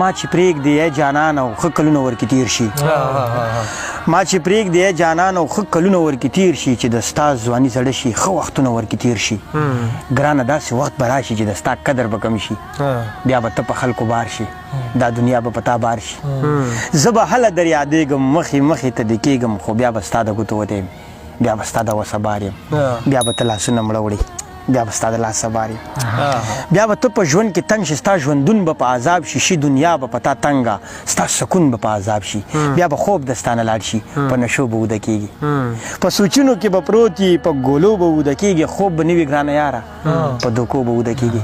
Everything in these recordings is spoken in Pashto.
ما چې پرېږدې ای جانان او ښه کلونه ورکې تیر شي، ما چې پرېږدې ای جانان او ښه کلونه ورکې تیر شي، چې د ستا ځواني زړه شي، ښه وختونه ورکې تیر شي. ګرانه داسې وخت به راشي چې د ستا قدر به کم شي، بیا به ته په خلکو بار شي، دا دنیا به په تا بار شي. زه به هله در یادېږم، مخې مخې ته دې کېږم، خو بیا به ستا د ګوتو وتی یم، بیا به ستا د وسه بار یم، بیا به ته لاسونه مړه وړې، بیا به ستا د لاسه بار یم، بیا به ته په ژوند کې تنګ شې، ستا ژوندون به په عذاب شي، شي دنیا به په تا تنګه، ستا سکون به په عذاب شي، بیا به خوب د ستا نه لاړ شي، په نشو به وده کېږي، په سوچونو کې به پروت یې، په ګولو به وده کېږي، خوب به نه وي ګرانه یاره، په دوکو به وده کېږي.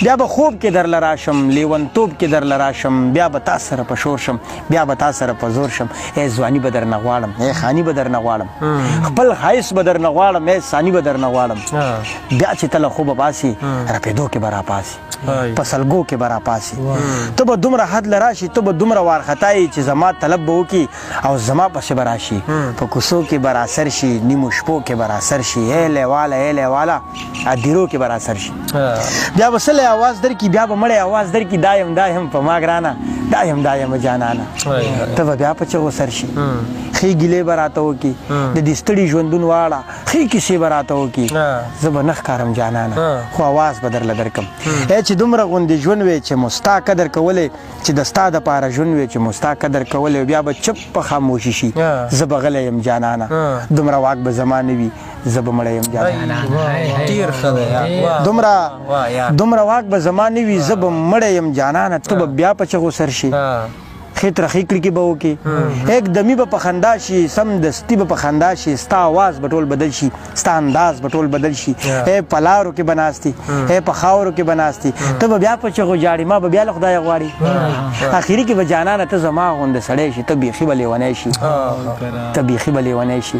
بیا به خوب کې درله راشم، لیونتوب کې درله راشم، بیا به تا سره په شور شم، بیا به تا سره په زور شم. ای ځواني به درنه غواړم، ای خاني به درنه غواړم، خپل ښایست به درنه غواړم، ای ثاني به درنه غواړم. بیا چې ته له خوبه پاسې، رپېدو کې به راپاسې، په سلګو کې به راپاسې، ته به دومره حد له راشي، ته به دومره وارخطا یې چې زما طلب به وکړي او زما پسې به راشي، په کوڅو کې به راسر شي، نیمو شپو کې به راسر شي، ای لیواله ای لیواله ادیرو کې به راسر شي. بیا به سلی اواز درکړي، بیا به مړی اواز درکړي، دایم دایم په ما ګرانه، دایم دایم جانانه. ته به بیا په چغو سر شي، ښې ګیلې به راته وکړي، د دې ستړي ژوندون واړه ښې کیسې به راته وکړي، زه به نه ښکارم جانانه، خو اواز به درله درکم. ای چې دومره غوندې ژوند وی چې مو ستا قدر کولی، چې د ستا دپاره ژوند وی چې مو ستا قدر کولی، بیا به چپ په خاموشي شي، زه به غلی یم جانانه، دومره واک به زما نه وي، زه به مړی یم جانانه. ډیر ښه دی. دومره واک به زما نه وي، زه به مړی یم جانانه، ته به بیا په چغو سر شي، ښې ترخې کړکې به وکړي، یک دمي به په خندا شي، سمدستي به په خندا شي، ستا اواز به ټول بدل شي، ستا انداز به ټول بدل شي، ای په لارو کې به ناست یې، ای په خاورو کې به ناست یې، ته به بیا په چغو ژاړې، ما به بیا له خدایه غواړي. اخري کې به جانانه ته زما غوندې سړی شي، ته بیخي به لیونی شي، ته بیخي به لیونی شي.